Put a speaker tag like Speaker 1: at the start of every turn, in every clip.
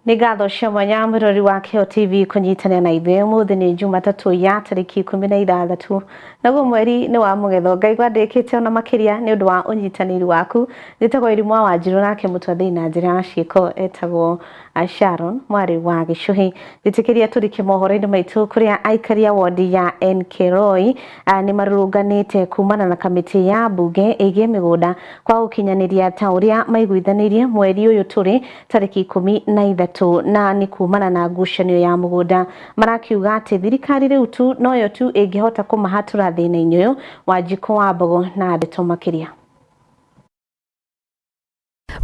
Speaker 1: Nĩ ngatho cia mwanya mwĩrori wa Kĩo TV kũnyitanĩra na ithuĩ. Ũmũthĩ nĩ Jumatatũ ya tarĩki 16, naguo mweri nĩ wa Mũgetho. Ngaigua ndĩkĩte ona makĩria nĩ ũndũ wa ũnyitanĩri waku. Njĩtagwo Irimũ wa Wanjirũ, nake mũtwathĩi na njĩra ya ciĩko etagwo Sharon mwarĩ wa Gĩcũhĩ. Njĩtĩkĩria tũrike mohoro-inĩ maitũ kũrĩa aikari a wondi ya NK Roy nĩ marũrũnganĩte kumana na kamĩtĩ ya mbunge ĩgiĩ mĩgũnda kwa gũkinyanĩria ta ũrĩa maiguithanĩirie mweri ũyũ tũrĩ tarĩki 13, na nĩ kumana na ngucanio ya mũgũnda. Marakiuga atĩ thirikari rĩu tu noyo tu ĩngĩhota kũmahatũra thĩna-inĩ ũyũ. Wanjikũ wa Mbogo na ndeto makĩria.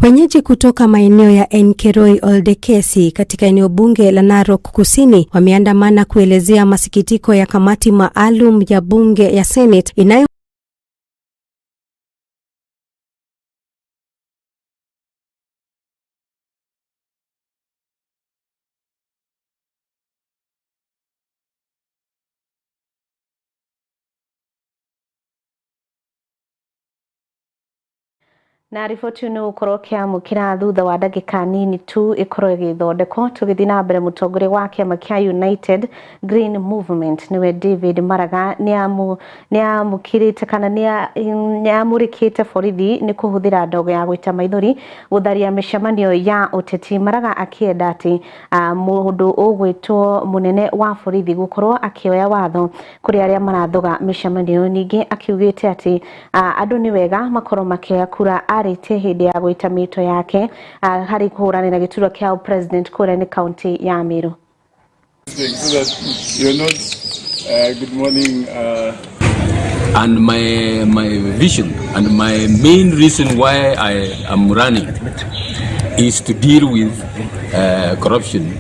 Speaker 2: Wenyeji kutoka maeneo ya Nkeroi Oldekesi katika eneo bunge la Narok Kusini wameandamana kuelezea masikitiko ya kamati maalum ya bunge ya Senate inayo
Speaker 1: Na riboti nĩ gũkorwo kĩamũkĩra thutha wa ndagĩka nini tu ĩkorwo ĩgĩthondekwo. Tũgĩthiĩ na mbere, mũtongoria wa kĩama kĩa United Green Movement nĩwe David Maraga nĩ amũkĩrĩte kana nĩ amũrĩkĩte borithi nĩ kũhũthĩra ndogo ya gũita maithori gũtharia mĩcemanio ya ũteti. Maraga akĩenda atĩ mũndũ ũgwĩtwo mũnene wa borithi gũkorwo akĩoya watho kũrĩ arĩa marathoga mĩcemanio. Ningĩ akiugĩte atĩ andũ nĩ wega makorwo makĩoya kura arĩtie hĩndĩ ya gwĩta mĩto yake harĩ kũhũranĩra gĩturwa kĩa president kũrĩa nĩ kaunti ya Meru.
Speaker 3: So that you're not, good morning.
Speaker 4: And my vision and my main reason why I am running is to deal with corruption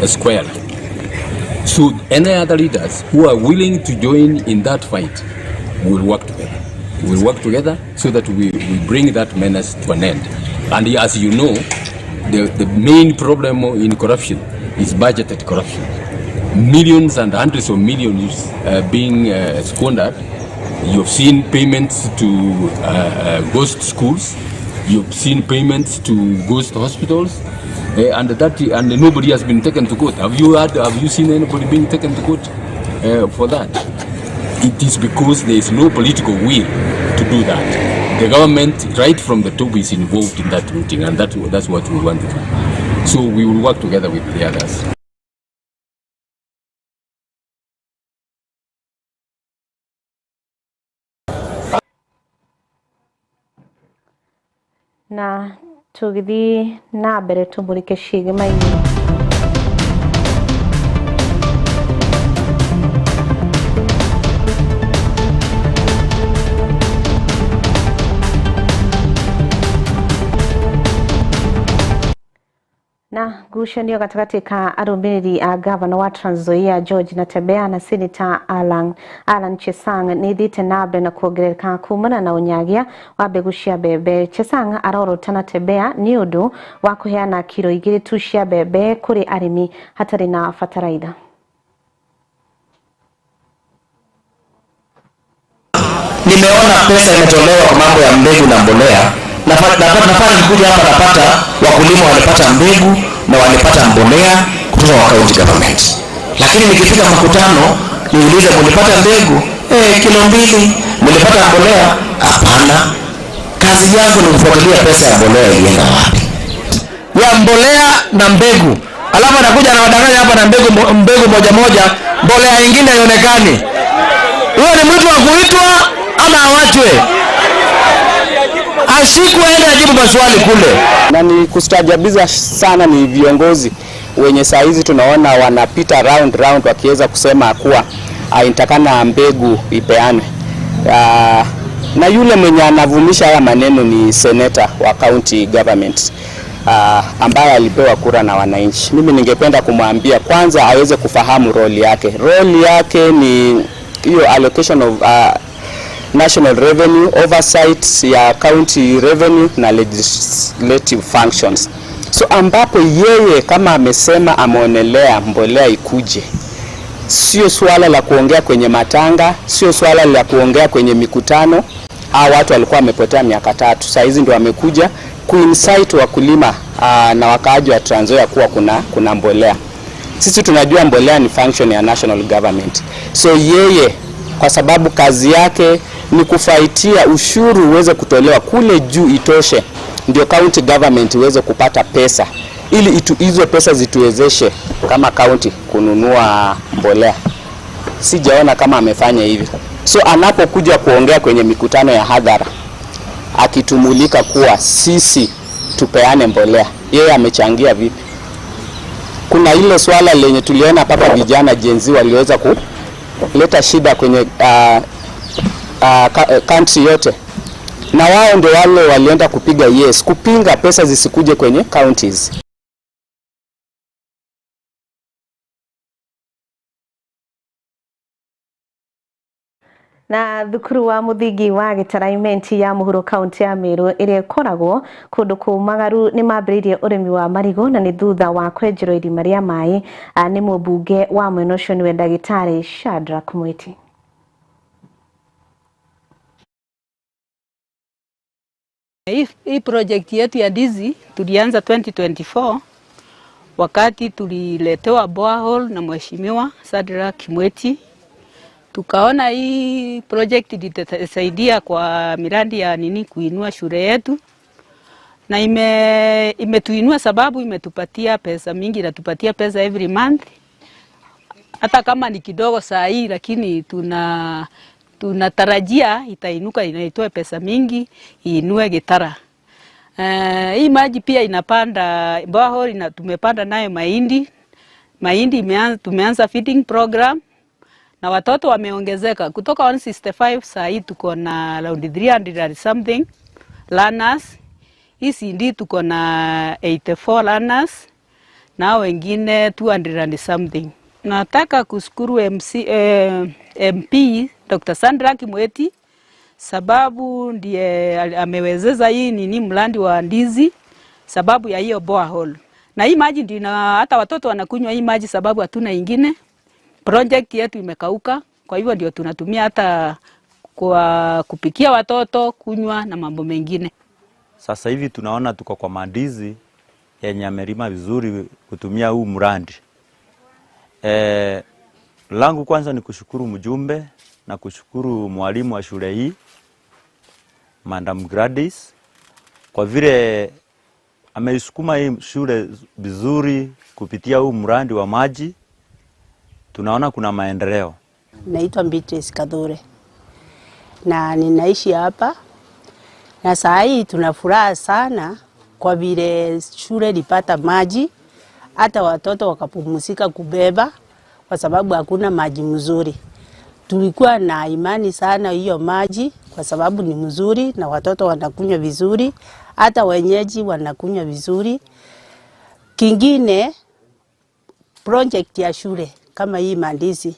Speaker 4: squarely. So any other leaders who are willing to join in that fight will work together. We'll work together so that we bring that menace to an end. And as you know, the main problem in corruption is budgeted corruption. Millions and hundreds of millions being squandered. You've seen payments to ghost schools. You've seen payments to ghost hospitals, and nobody has been taken to court. Have you had? Have you seen anybody being taken to court for that? It is because there is no political will to do that. The government, right from the top, is involved in that looting, and that's what we want to do. So we will work together with the others.
Speaker 1: Na tũgĩthiĩ na mbere tũmũrĩke ciĩgĩma-inĩ. Na ngucanio gatagatĩ ka arũmĩrĩri a gavana wa Trans Nzoia George Natembeya na Senator Alan Chesang nĩ ithiĩte na mbere na kuongerereka kumana na ũnyagia wa mbegũ cia mbembe. Chesang arorota Natembeya nĩ ũndũ wa kũheana kiro 2 tu cia mbembe kũrĩ arĩmi hatarĩ na bataraitha.
Speaker 5: Nimeona pesa imetolewa kwa mambo ya mbegu na mbolea. Nafanya nikuja hapa napata wakulima walipata mbegu na walipata mbolea kutoka kwa county government. Lakini nikifika makutano niulize, mlipata mbegu? Kilo 2. Mlipata mbolea? Hapana. Kazi yangu ni kufuatilia pesa ya mbolea ilienda wapi. Ya mbolea na mbegu. Alafu anakuja anawadanganya hapa na mbegu moja moja, mbolea nyingine haionekani. Huyo ni mtu wa kuitwa ama awachwe? Ashikwe aende ajibu maswali kule.
Speaker 6: Na ni kustaajabisha sana ni viongozi wenye saa hizi tunaona wanapita round round wakiweza kusema kuwa inatakana mbegu ipeanwe. Na yule mwenye anavumisha haya maneno ni senator wa county government, ambaye alipewa kura na wananchi. Mimi ningependa kumwambia kwanza aweze kufahamu role yake. Role yake ni hiyo allocation of national revenue, oversight ya county revenue na legislative functions. So ambapo yeye kama amesema ameonelea mbolea ikuje, sio swala la kuongea kwenye matanga, sio swala la kuongea kwenye mikutano. Hawa watu walikuwa wamepotea miaka 3, saa hizi ndio wamekuja Kuincite wakulima na wakaaji wa Trans Nzoia kuwa kuna mbolea. Sisi tunajua mbolea ni function ya national government. So yeye kwa sababu kazi yake ni kufightia ushuru uweze kutolewa kule juu itoshe, ndio county government iweze kupata pesa ili hizo pesa zituwezeshe kama county kununua mbolea. Sijaona kama amefanya hivyo. So anapokuja kuongea kwenye mikutano ya hadhara akitumulika kuwa sisi tupeane mbolea, yeye amechangia vipi? Kuna ile swala lenye tuliona papa vijana Gen Z waliweza kuleta shida kwenye country yote, na wao ndio wale walienda kupiga yes, kupinga pesa zisikuje kwenye counties.
Speaker 1: Na thukuru wa muthingi wa Gĩtaraimenti ya mũhuro kaunti ya Meru ĩrĩa ĩkoragwo kũndũ kũmagaru nĩ mambĩrĩirie ũrĩmi wa marigũ na nĩ thutha wa kwenjerwo irima rĩa maĩ nĩ mũmbunge wa mwena ũcio nĩwe ndagĩtarĩ Shadrack Mwiti.
Speaker 7: Hii project yetu ya ndizi tulianza 2024 wakati tuliletewa borehole na Mheshimiwa Shadrack Mwiti. Tukaona hii project itasaidia kwa miradi ya nini kuinua shule yetu, na imetuinua sababu imetupatia pesa mingi, inatupatia pesa every month, hata kama ni kidogo saa hii, lakini tunatarajia itainuka, inaitoa pesa mingi iinue Gitara. Hii maji pia inapanda borehole, tumepanda nayo mahindi. Mahindi tumeanza feeding program na watoto wameongezeka kutoka 165 saa hii tuko na around 300 and something learners. Hii CD tuko na 84 learners na wengine 200 and something. Nataka kushukuru MP Dr. Shadrack Mwiti sababu ndiye amewezeza hii nini mradi wa ndizi sababu ya hiyo borehole. Na hii maji ndio hata watoto wanakunywa hii maji sababu hatuna ingine. Project yetu imekauka, kwa hivyo ndio tunatumia hata kwa kupikia watoto, kunywa na mambo mengine.
Speaker 8: Sasa hivi tunaona tuko kwa mandizi yenye amelima vizuri kutumia huu mradi. Langu kwanza ni kushukuru mjumbe na kushukuru mwalimu wa shule hii Madam Gladys kwa vile ameisukuma hii shule vizuri kupitia huu mradi wa maji. Tunaona kuna maendeleo.
Speaker 9: Naitwa Beatrice Kadhure na ninaishi hapa, na saa hii tuna furaha sana kwa vile shule lipata maji, hata watoto wakapumzika kubeba kwa sababu hakuna maji mzuri. Tulikuwa na imani sana hiyo maji kwa sababu ni mzuri na watoto wanakunywa vizuri, hata wenyeji wanakunywa vizuri. Kingine, project ya shule kama hii mandizi,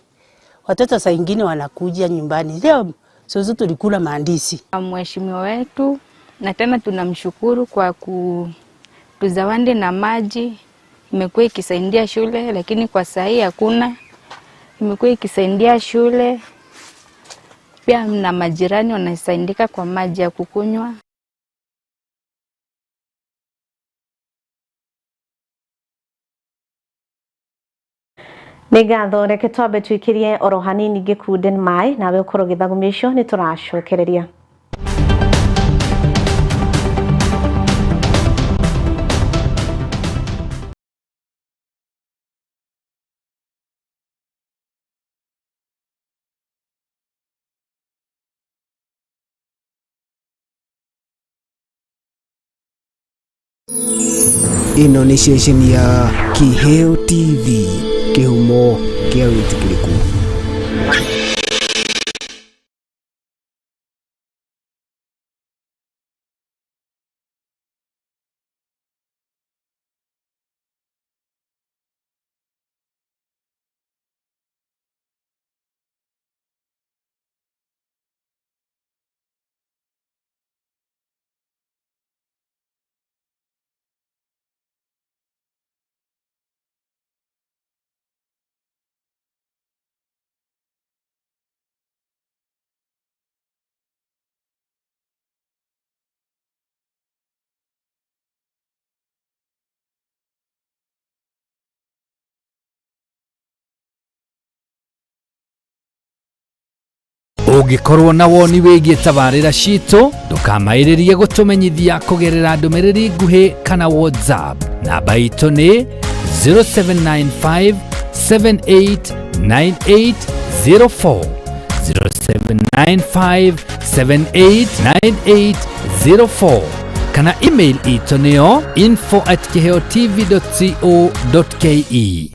Speaker 9: watoto saa ingine wanakuja nyumbani, leo sisi tulikula mandizi.
Speaker 10: Mheshimiwa wetu, na tena tunamshukuru kwa kutuzawadi na maji. Imekuwa ikisaidia shule, lakini kwa saa hii hakuna. Imekuwa ikisaidia shule pia, na majirani wanasaidika kwa maji ya kukunywa.
Speaker 1: Nĩ ngatho, reke twambe tuikirie oro hanini gĩkundi maĩ nawe ũkorwo ũgĩthagumia icio nĩ tũracokereria.
Speaker 11: Ĩno nĩ ceceni ya Kiheo TV, kĩhumo kĩa wĩtĩkĩrĩku.
Speaker 12: Ũngĩkorwo na woni wĩgiĩ tabarĩra citũ, ndũkamaĩrĩrie gũtũmenyithia kũgerera ndũmĩrĩri nguhĩ kana WhatsApp. Namba itũ nĩ 0795 789804, 0795 789804, kana email itũ nĩyo info@kiheotv.co.ke.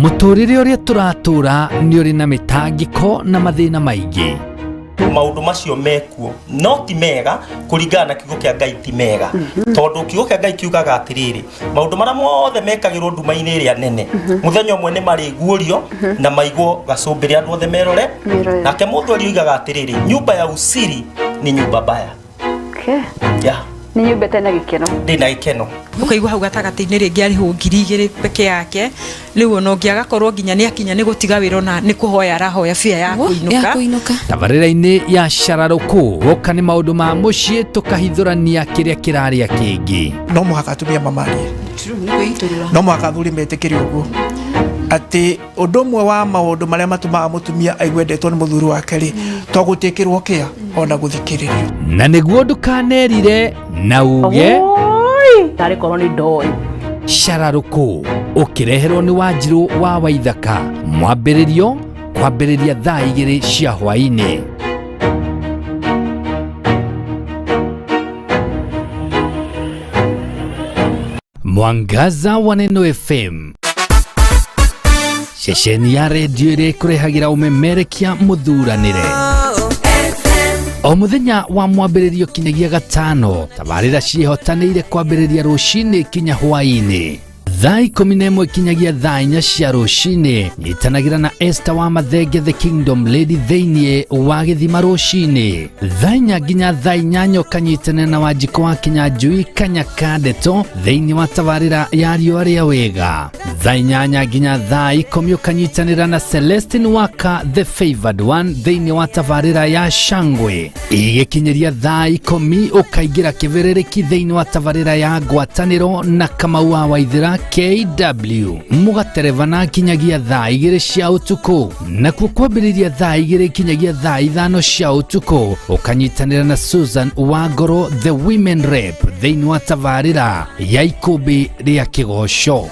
Speaker 12: Mũtũrĩre ũrĩa tũratũra nĩ ũrĩ na mĩtangĩko na mathĩna maingĩ.
Speaker 13: Maundu macio mekuo no ti mega kuringana na kiugo kia Ngai, ti mega tondu kiugo kia Ngai kiugaga atiriri, maundu maria mothe mekagirwo nduma-inĩ ĩrĩa nene muthenya ũmwe nĩ marĩguũrio na maigwo gacumbĩrĩ andũ othe merore. Nake mũthuri oigaga atiriri, nyumba ya usiri ni nyumba mbaya.
Speaker 14: Okay.
Speaker 13: Yeah.
Speaker 14: Nĩ nyumba ĩtarĩ na gĩkeno.
Speaker 13: Ndĩ na gĩkeno.
Speaker 15: Ũkaigua hau gatagatĩ-inĩ rĩngĩ arĩhwo 2000 peke yake, rĩu ona ũngĩ agakorwo nginya nĩ akinya nĩ gũtiga wĩra ona nĩ kũhoya arahoya bia ya kũinũka.
Speaker 12: Tabarĩra-inĩ ya Cararũkũ woka nĩ maũndũ ma mũciĩ tũkahithũrania kĩrĩa kĩrarĩa kĩngĩ.
Speaker 16: No mũhaka atumia mamarie, no mũhaka athuri metĩkĩre ũguo atĩ ũndũ ũmwe wa maũndũ marĩa matũmaga mũtumia aigue endetwo nĩ mũthuri wake rĩ, to gũtĩkĩrwo kĩa ona gũthikĩrĩrio.
Speaker 12: Na nĩguo ndũkanerire na uge
Speaker 1: tarĩ korwo nĩ ndoĩ.
Speaker 12: Cararũkũ ũkĩreherwo nĩ Wanjirũ wa Waithaka, mwambĩrĩrio kwambĩrĩria thaa 2 cia hwaĩ-inĩ. Mwangaza wa Neno FM, ceceni ya redio ĩrĩa ĩkũrehagĩra ũmemerekia mũthuranĩre o mũthenya wa mwambĩrĩrio kinyagia gatano. Tabarĩra ciĩhotanĩire kwambĩrĩria rũcinĩ kinya hwaĩ-inĩ thaa 11 kinyagia thaa 4 cia rũcinĩ. Nyitanagĩra na Esther wa Mathenge the Kingdom Lady thĩinĩ wa gĩthima rũcinĩ thaa 4 nginya thaa 8, ũkanyitanĩra na Wanjikũ wa Kinyanjui Kanyaka Ndeto thĩinĩ wa tabarĩra ya riũa rĩa wega. Thaa 8 nginya thaa 10 ũkanyitanĩra na Celestine Waka the Favored One thĩinĩ wa tabarĩra ya Shangwe. Igĩkinyĩria thaa 10 ũkaingĩra kĩbĩrĩrĩki thĩinĩ wa tabarĩra ya Ngwatanĩro na Kamau wa Waithĩra KW, mũgaterevana kinyagia thaa 2 cia ũtukũ. Nakuo kwambĩrĩria thaa 2 kinyagia thaa 5 cia ũtukũ ũkanyitanĩra na Susan Wangoro the Women Rep thĩinĩ wa tabarĩra ya Ikũmbĩ rĩa Kĩgoco.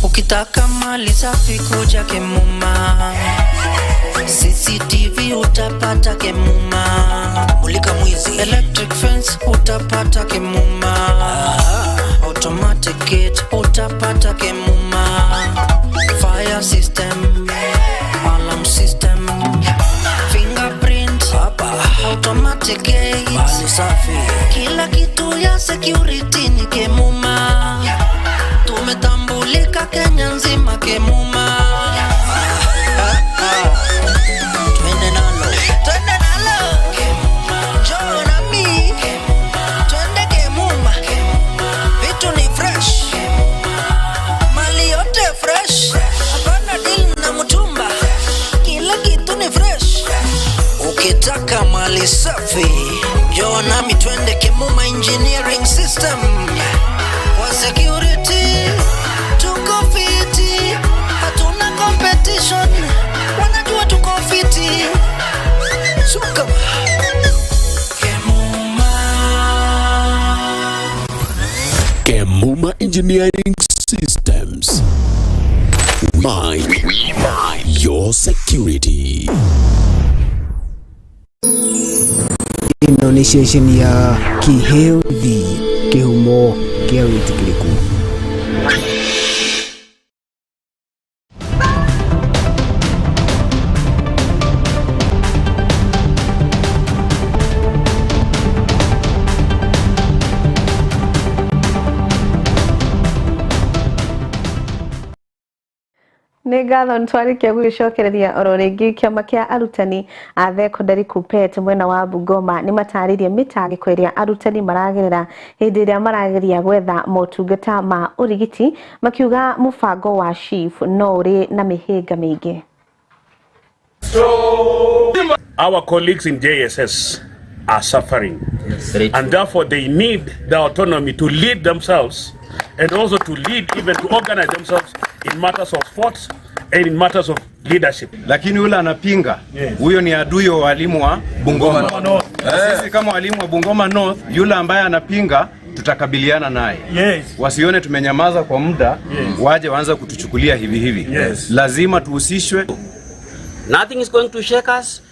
Speaker 17: Ukitaka mali safi kuja Kemuma, CCTV utapata Kemuma, mulika mwizi, electric fence utapata Kemuma, automatic gate utapata Kemuma, fire system, alarm system, fingerprint, automatic gate, mali safi, kila kitu ya security ni Kemuma. Tumetambulika Kenya nzima Kemuma. Twende nalo, twende nalo Kemuma, njoo nami Kemuma, twende Kemuma, vitu ni fresh Kemuma, mali yote fresh, hapana deal na mtumba, kila kitu ni fresh. Ukitaka mali safi njoo nami twende Kemuma Engineering System. Kwa security tuko fiti, hatuna competition, wanajua tuko fiti. Suka Kemuma.
Speaker 18: Kemuma Engineering Systems. We mind your security.
Speaker 11: Ĩno nĩ ceceni ya Kĩheo TV, kĩhumo kĩa wĩtĩkĩrĩku.
Speaker 1: Nĩ ngatho nĩtwarĩkia gũgĩcokereria oro rĩngĩ. Kĩama kĩa arutani a thekondarĩ KUPPET mwena wa Bungoma nĩ matarĩrie mĩtangĩko ĩrĩa arutani maragerera hĩndĩ ĩrĩa marageria gwetha motungata ma ũrigiti, makiuga mũbango wa SHIF no ũrĩ na mĩhĩnga mĩingĩ.
Speaker 19: Our colleagues in JSS are suffering. And therefore they need the autonomy to lead themselves and also to lead, even to organize themselves in matters of sports and in matters of leadership.
Speaker 20: Lakini yule anapinga huyo ni adui wa walimu wa Bungoma North. Na sisi kama walimu wa Bungoma North, yule ambaye anapinga tutakabiliana naye. Wasione tumenyamaza kwa muda, waje waanze kutuchukulia hivi hivi. Lazima tuhusishwe.
Speaker 21: Nothing is going to shake us.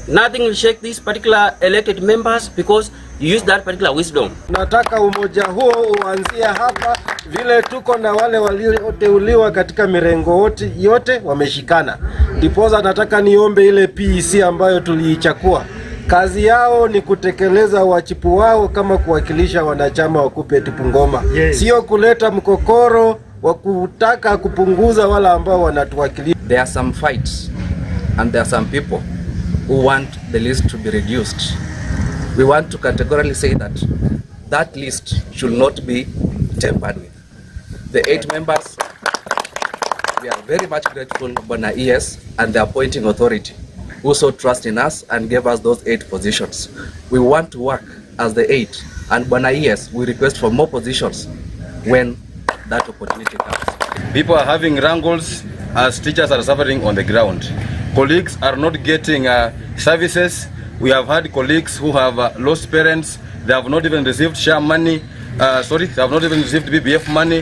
Speaker 21: Nothing will shake these particular elected members because you use that particular wisdom.
Speaker 22: Nataka umoja huo uanzie hapa, vile tuko na wale walioteuliwa katika mirengo wote yote wameshikana. Ndiposa nataka niombe ile PEC ambayo tuliichakua, kazi yao ni kutekeleza wajibu wao kama kuwakilisha wanachama wa KUPPET Bungoma, sio kuleta mgogoro wa kutaka kupunguza wale ambao wanatuwakilisha.
Speaker 23: There are some fights and there are some people who want the list to be reduced. We want to categorically say that that list should not be tampered with. The eight members, we are very much grateful, Bwana ES and the appointing authority who so trust in us and gave us those eight positions. We want to work as the eight, and Bwana ES, we request for more positions when that opportunity comes.
Speaker 20: People are having wrangles as teachers are suffering on the ground. Colleagues are not getting services. We have had colleagues who have lost parents. They have not even received SHA money. Sorry, they have not even received BBF money.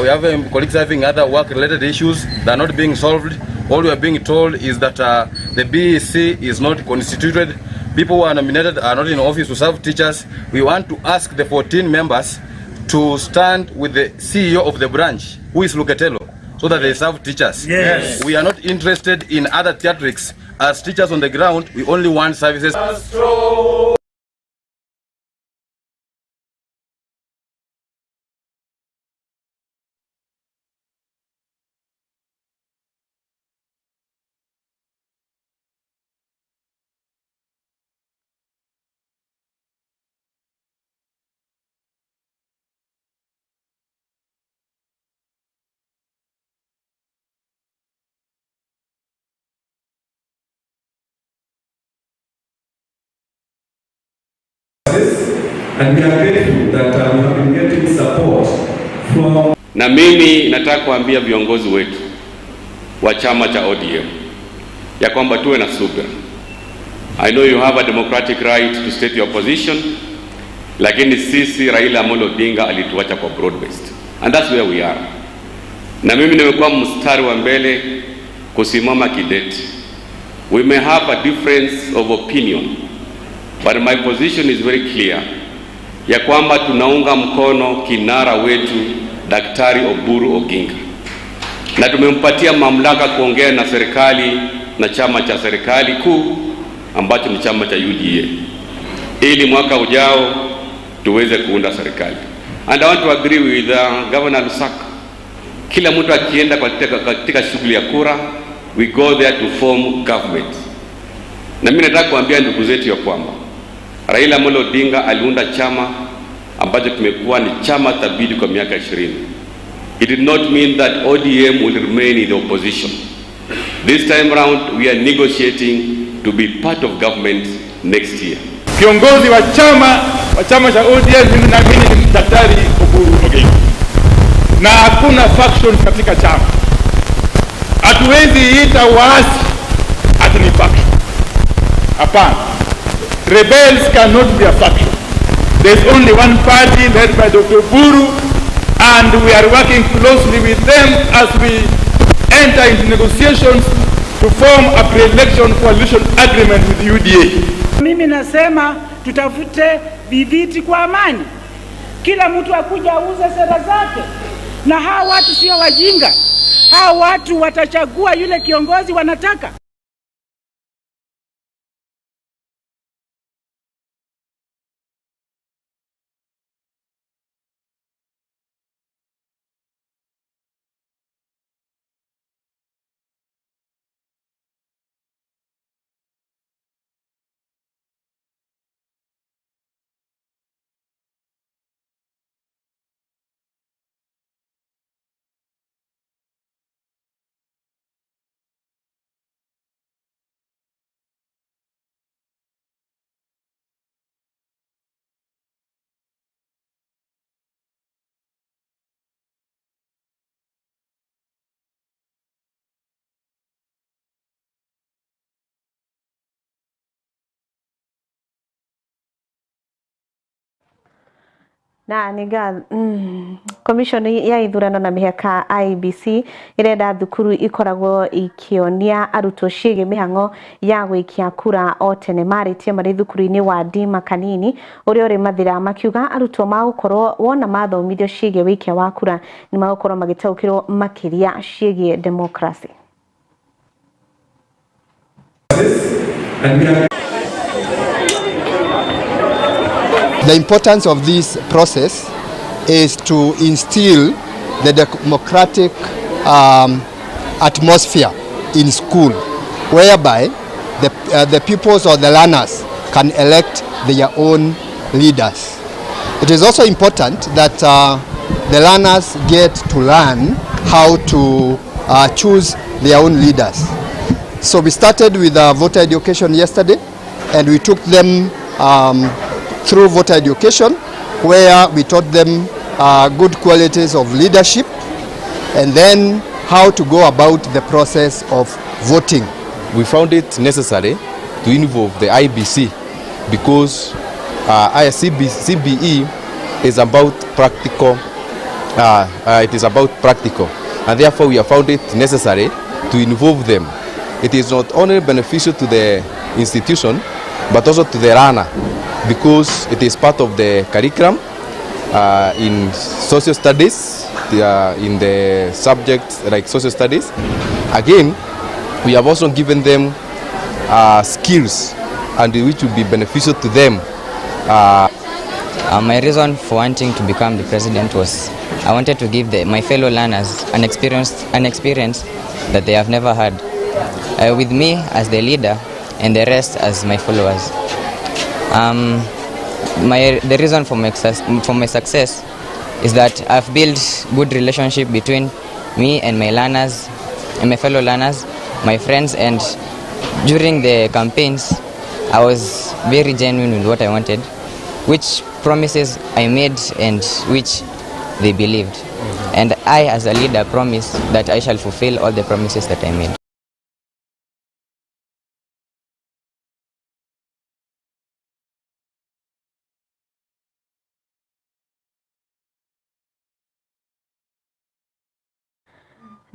Speaker 20: We have colleagues having other work-related issues that are not being solved. All we are being told is that the BEC is not constituted. People who are nominated are not in office to serve teachers. We want to ask the 14 members to stand with the CEO of the branch, who is Luketelo, so that they serve teachers. We are not interested in other theatrics. As teachers on the ground, we only want services.
Speaker 24: And we are grateful that we have been getting support from
Speaker 25: Na mimi nataka kuambia viongozi wetu wa chama cha ODM ya kwamba tuwe na subira. I know you have a democratic right to state your position, lakini sisi Raila Amolo Odinga alituacha kwa broad based. And that's where we are. Na mimi nimekuwa mstari wa mbele kusimama kidete. We may have a difference of opinion, but my position is very clear ya kwamba tunaunga mkono kinara wetu Daktari Oburu Oginga na tumempatia mamlaka kuongea na serikali na chama cha serikali kuu ambacho ni chama cha UDA ili mwaka ujao tuweze kuunda serikali. And I want to agree with Governor Lusaka. Kila mtu akienda katika shughuli ya kura, we go there to form government. Na mimi nataka kuambia ndugu zetu ya kwamba Raila Amolo Odinga aliunda chama ambacho kimekuwa ni chama thabiti kwa miaka 20. It did not mean that ODM will remain in the opposition. This time round we are negotiating to be part of government next year.
Speaker 3: Kiongozi wa chama cha ODM mimi naamini ni Daktari Oburu Oginga, na hakuna faction katika chama. Hatuwezi ita waasi ati ni faction. Hapana, rebels cannot be a faction. There is only one party led by Dr. Oburu, and we are working closely with them as we enter into negotiations to form a pre-election coalition agreement with UDA.
Speaker 2: Mimi nasema tutafute viviti kwa amani, kila mtu akuja auze sera zake, na hawa watu sio wajinga. Hawa watu watachagua yule kiongozi wanataka.
Speaker 1: Na nĩnga commission ya ithurano na mĩhaka IEBC ĩrenda thukuru ikoragwo ikĩonia arutwo ciĩgiĩ mĩhang'o ya gũikia kura o tene. Marĩtie marĩ thukuru-inĩ wa Ndima Kanini ũrĩa ũrĩ Mathira, makiuga arutwo magũkorwo wona mathomithio ciĩgiĩ wĩikia wa kura nĩ magũkorwo magĩtaũkĩrwo makĩria ciĩgiĩ democracy.
Speaker 4: The importance of this process is to instill the democratic atmosphere in school, whereby the pupils or the learners can elect their own leaders. It is also important that the learners get to learn how to choose their own leaders. So we started with voter education yesterday, and we took them through voter education, where we taught them good qualities of leadership and then how to go about the process of voting.
Speaker 5: We found it necessary to involve the IBC because CBE is about practical, it is about practical, and therefore we have found it necessary to involve them. It is not only beneficial to the institution but also to the learner, because it is part of the curriculum in social studies, in the subjects like social studies. Again, we have also given them skills and which will be beneficial to them.
Speaker 6: My reason for wanting to become the president was I wanted to give my fellow learners an experience that they have never had, with me as the leader and the rest as my followers. The reason for my success is that I've built good relationship between me and my learners, and my fellow learners, my friends, and during the campaigns, I was very genuine with what I wanted, which promises I made and which they believed. And I, as a leader, promise that I shall fulfill all the promises that I made.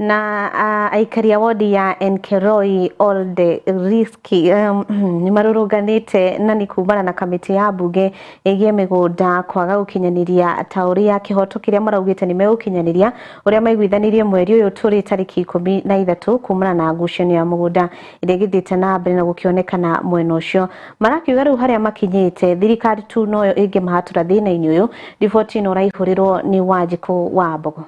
Speaker 1: Na aikari a wodi ya Nkeroi Olde Riski nĩ marũrũnganĩte na nĩ kumana na kamĩtĩ ya mbunge ĩgiĩ mĩgũnda kwaga gũkinyanĩria ta ũrĩa kĩhoto kĩrĩa maraugĩte nĩ megũkinyanĩria ũrĩa maiguithanirie mweri ũyũ tũrĩ tarĩki 13 kumana na ngucanio ya mũgũnda ĩrĩa ĩgĩthiĩte na mbere na gũkĩonekana mwena ũcio. Marakiuga rĩu harĩa makinyĩte thirikari tu noyo ĩngĩmahatũra thĩna-inĩ ũyũ. Riboti ĩno ũraihũrĩrwo nĩ Wanjikũ wa Mbogo.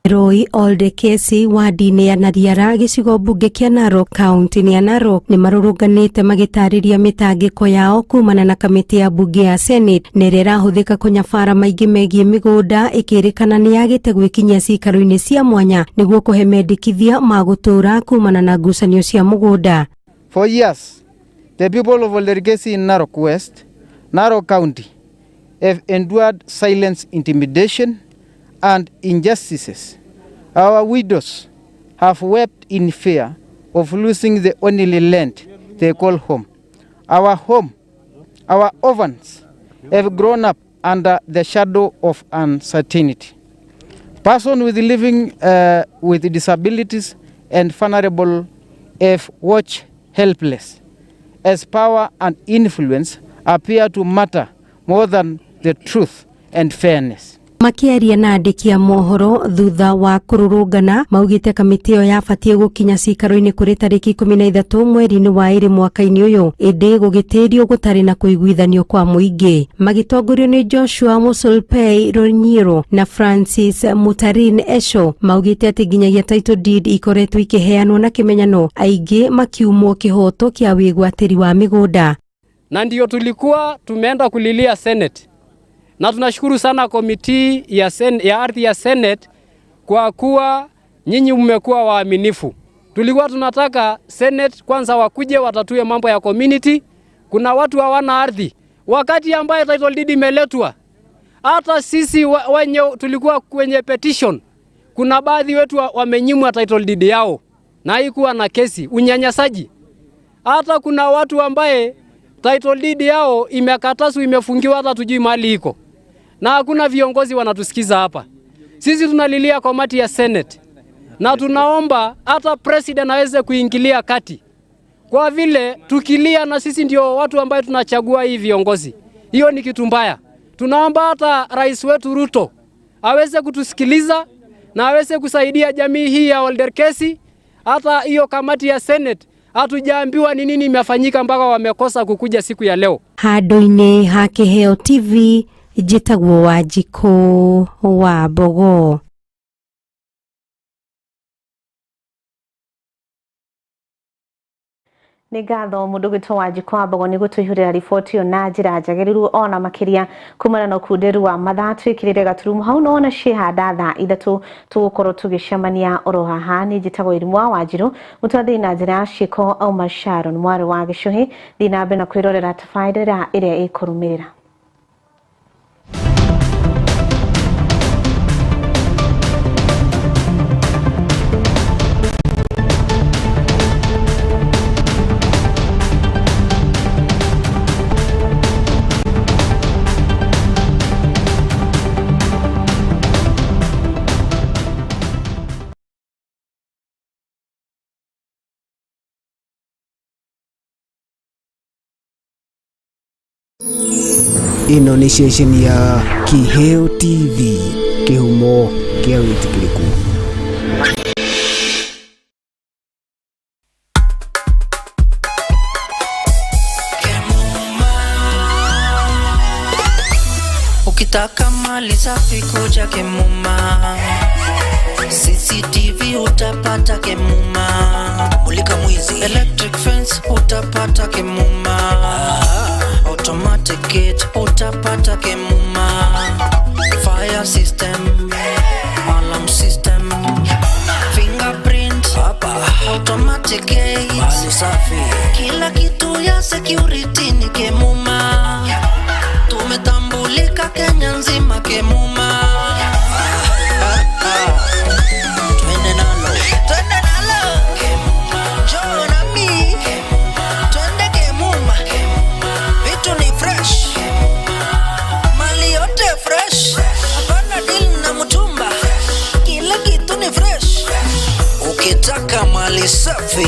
Speaker 7: Roy Olde Kesi wadi-inĩ ya Nariara gĩcigo mbunge kĩa Narok kaunti-inĩ ya Narok nĩ marũrũnganĩte magĩtarĩria mĩtangĩko yao kumana na kamĩtĩ ya mbunge ya Senate na ĩrĩa ĩrahũthĩka kũnyabara maingĩ megiĩ mĩgũnda ĩkĩrĩkana nĩ yagĩte gwĩkinyia cikaro-inĩ cia mwanya nĩguo kũhe mendekithia ma gũtũũra kumana na ngucanio cia mũgũnda.
Speaker 26: For years, the people of Olderkesi in Narok West, Narok County, have endured silence, intimidation and injustices. Our widows have wept in fear of losing the only land they call home. Our home, our orphans have grown up under the shadow of uncertainty. Persons with living with disabilities and vulnerable have watched helpless as power and influence appear to matter more than the truth and fairness.
Speaker 7: Makiaria na andĩki a mohoro thutha wa kũrũrũngana maugĩte kamĩtĩ ĩyo yabatiĩ gũkinya cikaro-inĩ kũrĩ tarĩki 13 mweri-inĩ wa ĩrĩ mwaka-inĩ ũyũ, ĩndĩ gũgĩtĩrio gũtarĩ na kũiguithanio kwa mũingĩ. Magĩtongorio nĩ Joshua Musulpei Ronyiro na Francis Mutarin Esho maugĩte atĩ nginyagia title deed ikoretwo ikĩheanwo na kĩmenyano, aingĩ makiumwo kĩhoto kĩa wĩgwatĩri wa mĩgũnda.
Speaker 8: Na ndio tulikuwa tumeenda kulilia Senate, na tunashukuru sana komiti ya ardhi ya Senate kwa kuwa nyinyi mmekuwa waaminifu. Tulikuwa tunataka Senate kwanza wakuje watatue mambo ya community. Kuna watu hawana ardhi. Wakati ambaye title deed imeletwa, hata sisi wenye tulikuwa kwenye petition, kuna baadhi wetu wamenyimwa title deed yao na haikuwa na kesi, unyanyasaji. Hata kuna watu ambaye title deed yao imekataswa, imefungiwa, hata tujui mali iko. Na hakuna viongozi wanatusikiza hapa. Sisi tunalilia kamati ya Senate na tunaomba hata president aweze kuingilia kati, kwa vile tukilia na sisi ndio watu ambaye tunachagua hii viongozi. Hiyo ni kitu mbaya. Tunaomba hata rais wetu Ruto aweze kutusikiliza na aweze kusaidia jamii hii ya Olderkesi. Hata hiyo kamati ya Senate hatujaambiwa ni nini imefanyika mpaka wamekosa kukuja siku ya leo.
Speaker 7: Handũ-inĩ ha Kĩheo TV njĩtagwo Wanjikũ wa Mbogo.
Speaker 1: Nĩ ngatho mũndũ gwĩtwo Wanjikũ wa Mbogo nĩ gũtũihũrĩra riboti ĩyo na njĩra njagĩrĩru ona makĩria kumana na ũkunderu wa mathaa. Twĩkĩrĩre gaturumo hau no ona ciĩhanda thaa 3 tũgũkorwo tũgĩcemania oro haha. Nĩ njĩtagwo Irimũ wa Wanjirũ, mũtwathĩri na njĩra ya ciĩko auma Sharon mwarĩ wa Gĩcũhĩ. Thiĩ na mbere na kwĩrorera tabarĩra ĩrĩa ĩkũrũmĩrĩra.
Speaker 11: Ĩno nĩ ceceni ya Kĩheo TV, kĩhumo kĩa wĩtĩkĩrĩku.
Speaker 17: Ukitaka mali safi kuja Kemuma, CCTV utapata Kemuma, mulika mwizi, electric fence utapata Kemuma, automatic gate utapata Kemuma, fire system, alarm system, fingerprint, automatic gate, mali safi, kila kitu ya security ni Kemuma. Tumetambulika Kenya nzima Kemuma. Twende nalo, twende nalo, njoo nami, twende Kemuma. Vitu ni fresh, mali yote fresh, hapana deal na mtumba, kila kitu ni fresh. Ukitaka mali safi,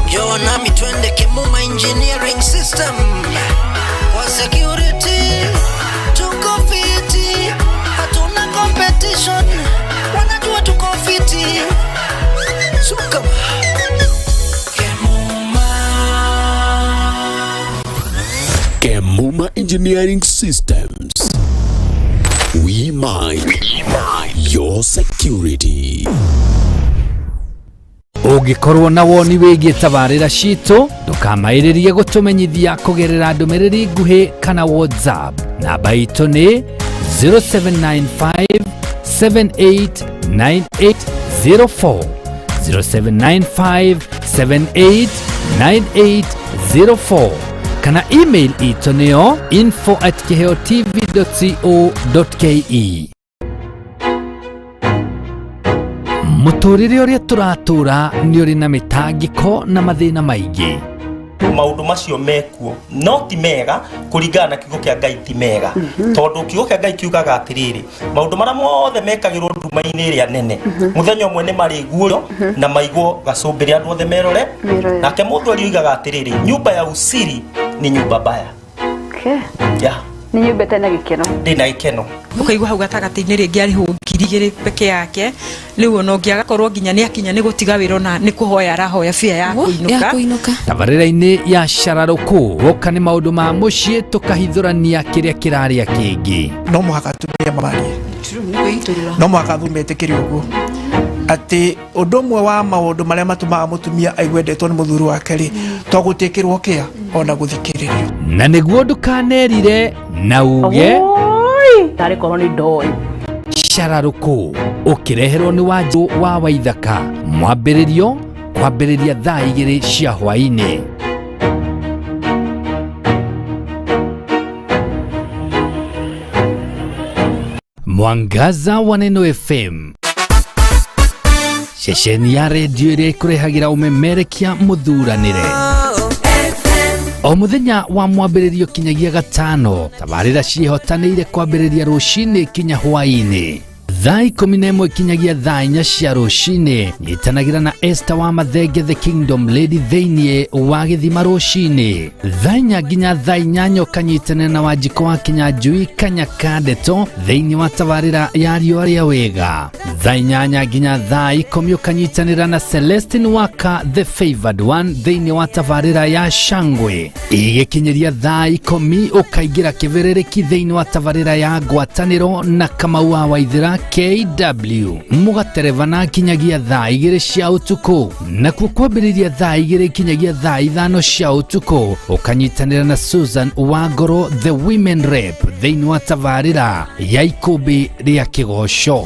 Speaker 17: njoo nami twende Kemuma Engineering System. Kwa security tuko fiti, hatuna competition, wanajua tuko fiti. Suka Kemuma.
Speaker 18: Kemuma Engineering Systems. We mind your security.
Speaker 12: Ũngĩkorwo na woni wĩgiĩ tabarĩra citũ, ndũkamaĩrĩrie gũtũmenyithia kũgerera ndũmĩrĩri nguhĩ kana WhatsApp. Namba itũ nĩ 0795 789804, 0795 789804, kana email itũ nĩyo info@kiheotv.co.ke. Mũtũrĩre ũrĩa tũratũra nĩ ũrĩ na mĩtangĩko na mathĩna maingĩ.
Speaker 9: Maundu macio mekuo no ti mega kuringana na kiugo kia Ngai, ti mega tondu kiugo kia Ngai kiugaga atiriri, maundu maria mothe mekagirwo nduma-inĩ ĩrĩa nene, muthenya ũmwe nĩ marĩguũrio na maigwo gacumbĩrĩ andũ othe merore. Nake mũthuri oigaga atiriri, nyumba ya usiri ni nyumba mbaya. Yeah.
Speaker 10: Nĩ nyũmba ĩtarĩ na gĩkeno.
Speaker 9: Ndĩ na gĩkeno.
Speaker 13: Ũkaigua hau gatagatĩ-inĩ rĩngĩ arĩhwo 2,000 peke yake, rĩu ona ũngĩ agakorwo nginya nĩ akinya nĩ gũtiga wĩra, ona nĩ kũhoya arahoya bia ya kũinũka.
Speaker 12: Tabarĩra-inĩ ya cararũkũ woka nĩ maũndũ ma mũciĩ, tũkahithũrania kĩrĩa kĩrarĩa kĩngĩ.
Speaker 14: No mũhaka atumia marie, no mũhaka athuri metĩkĩre ũguo atĩ ũndũ ũmwe wa maũndũ marĩa matũmaga mũtumia aigue endetwo nĩ mũthuri wake rĩ, to gũtĩkĩrwo kĩa ona gũthikĩrĩrio.
Speaker 12: Na nĩguo ndũkanerire na uge
Speaker 1: tarĩ korwo nĩ ndoĩ.
Speaker 12: Cararũkũ ũkĩreherwo nĩ Wanjũ wa Waithaka, mwambĩrĩrio kwambĩrĩria thaa 2 cia hwaĩ-inĩ. Mwangaza wa Neno FM, ceceni ya redio ĩrĩa ĩkũrehagĩra ũmemerekia mũthuranĩre o mũthenya wa mwambĩrĩrio kinyagia gatano. Tabarĩra ciĩhotanĩire kwambĩrĩria rũcinĩ kinya hwaĩ-inĩ thaa 11 kinyagia thaa 4 cia rũcinĩ. Nyitanagĩra na Esther wa Mathenge, the Kingdom Lady, thĩinĩ wa gĩthima rũcinĩ thaa 4 nginya thaa 8, ũkanyitanĩra na Wanjikũ wa Kinyanjui Kanyaka Ndeto thĩinĩ wa tabarĩra ya riũa rĩa wega. Thaa 8 nginya thaa 10 ũkanyitanĩra na Celestine Waka, the favored one, thĩinĩ wa tabarĩra ya Shangwe. Igĩkinyĩria thaa 10 ũkaingĩra kĩbĩrĩrĩki thĩinĩ wa tabarĩra ya ngwatanĩro na Kamau wa Waithĩra KW, mũgaterebana kinyagia thaa 2 cia ũtukũ. Nakuo kwambĩrĩria thaa 2 kinyagia thaa 5 cia ũtukũ ũkanyitanĩra na Susan Wangoro, the women rep, thĩinĩ wa tabarĩra ya ikũmbĩ rĩa kĩgoco.